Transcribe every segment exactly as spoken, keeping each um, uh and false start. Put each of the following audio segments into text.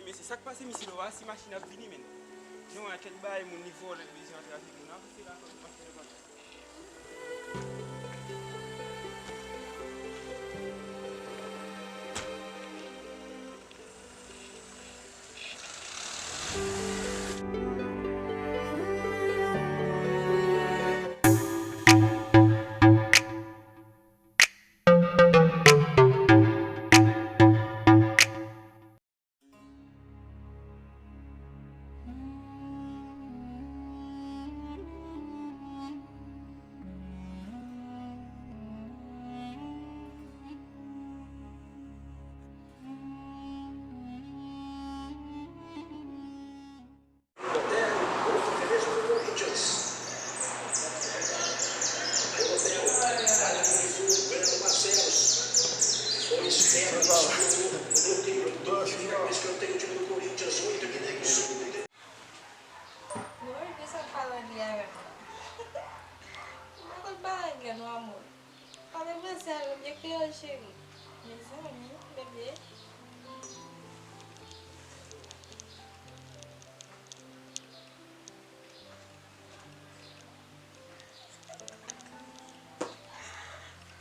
Mesye, sa k pase misye la, si machin ap vini, men. Jan w wè kèk bagay, moun li vòlè, li bezwen atrake moun, avanse la, machin ap vini. Mwen, kisa w pale anglè avè m la? Mwen konn pale anglè non, amou. Pale franse avè m, byen kreyòl, cheri. Mezanmi, bebe.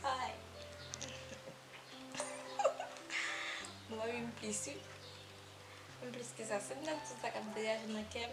Ay. Mwen ri m plis, wi. M plis ke sa, se m nan tout sa k ap degaje nan kè m.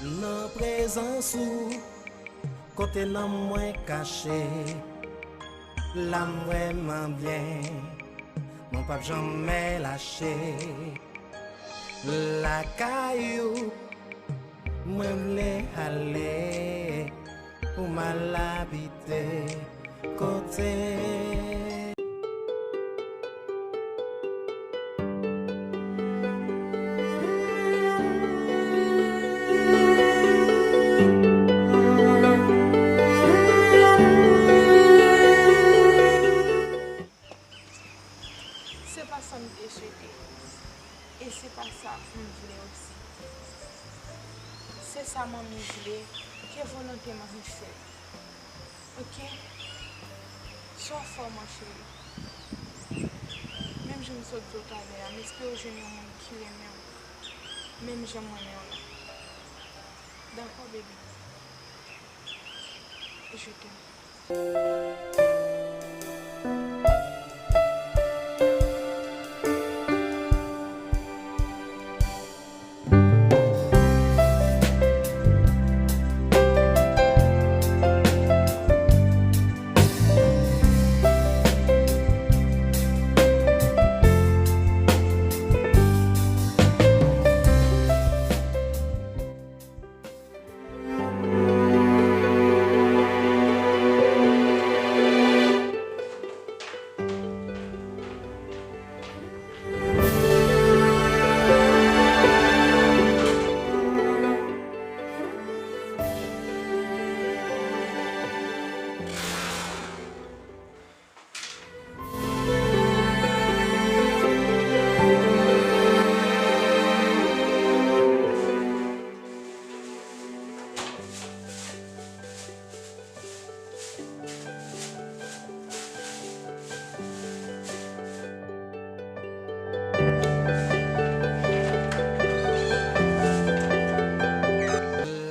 Nan prezans ou, kote nanm mwen kache, la m vrèman byen, mwen p ap janmen lache. Lakay ou, mwen vle ale, pou m al abite kote. Se pa sa m te swete. E se pa sa m vle osi. Se sa manmi vle, ke volonte manmi fèt. Oke? Swa fò, mon chéri. Menm jan m sot di w talè a, m espere w jwenn yon moun ki renmen w menm jan m renmen w la. Dakò, baby? Je t'aime.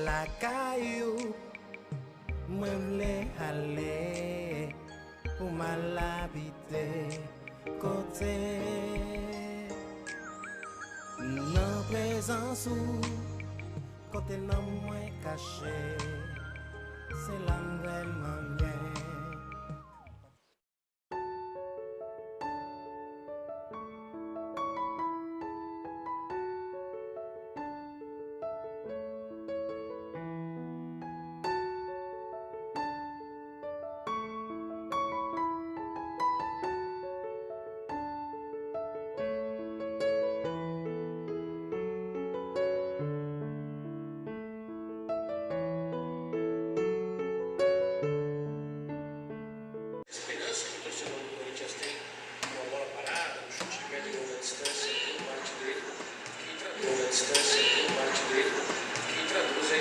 Lakay ou, mwen vle ale, pou m al abite kote nan prezans ou, kote nanm mwen kache, se la m vrèman byen.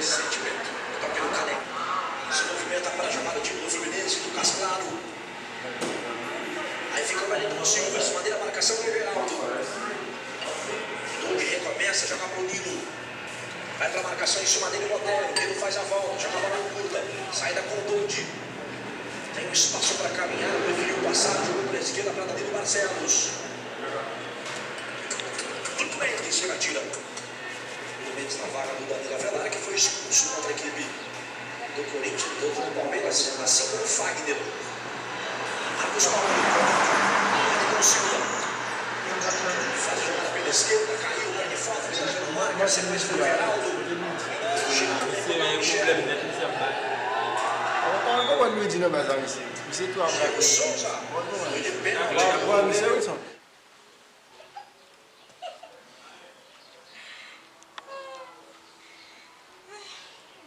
Esse sentimento, toque no caneco. Se movimenta para a jogada de novo, Menezes, Lucas Claro. Aí fica o Wellington Silva, esconde a marcação do Everaldo. Dodge recomeça, joga pro Nino. Vai pra marcação em cima dele o Otero. Nino faz a volta, joga a bola curta. Saída com o Dodge. Tem um espaço pra caminhar, preferiu passar, jogou pra esquerda pra Danilo Barcelos. Tudo bem, em cima tira. Pelo menos na vaga do Danilo Avelar, que foi expulso contra a equipe do Corinthians, do outro do Palmeiras, assim como o Fagner. Marcos Paulo, Wellington Silva. Faz a jogada pela esquerda, caiu, perde falta, ele tá no marca, sequência do Everaldo. Misye gen pwoblèm nèt, misye ap bat. Ou pa konprann Luigi nan baz la, misye. Misye tou ap bat. Diego Souza. Foi de pênalti. Wa, wa, misye Wilson.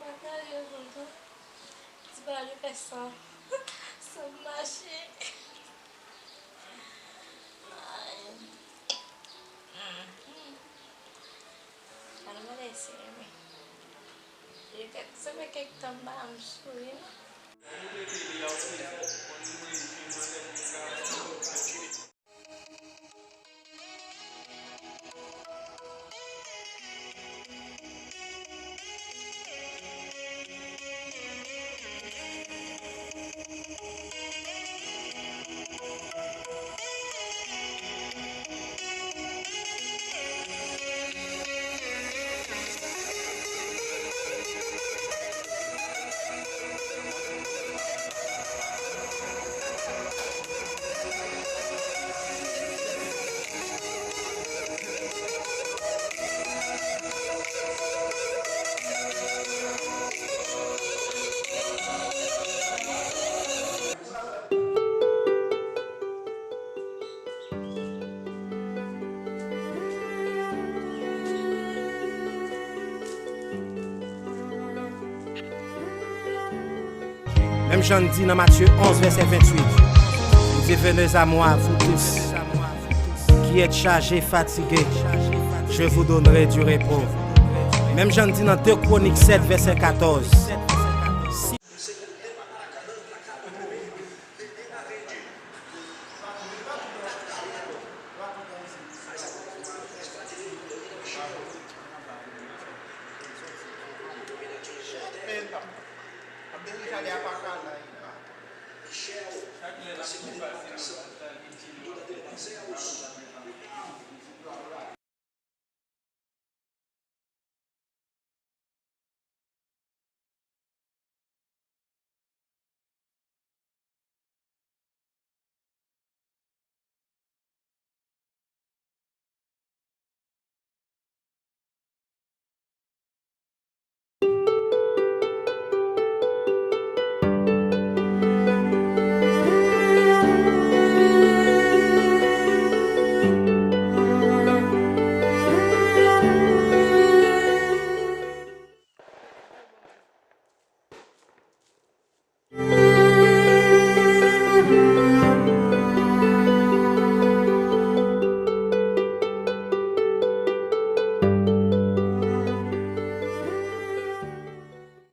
Batay yo kontan. Ti pa vle fè san. San mache. Ay. Al mande se men. Yo kèk, se men kèk tan ba m souri non. Menm jan l di nan Matye onz, vèsè venntuit, li di, Venez à moi, vous tous qui êtes chargés, fatigués, je vous donnerai du repos. Menm jan l di nan de Kwonik sèt, vèsè katòz.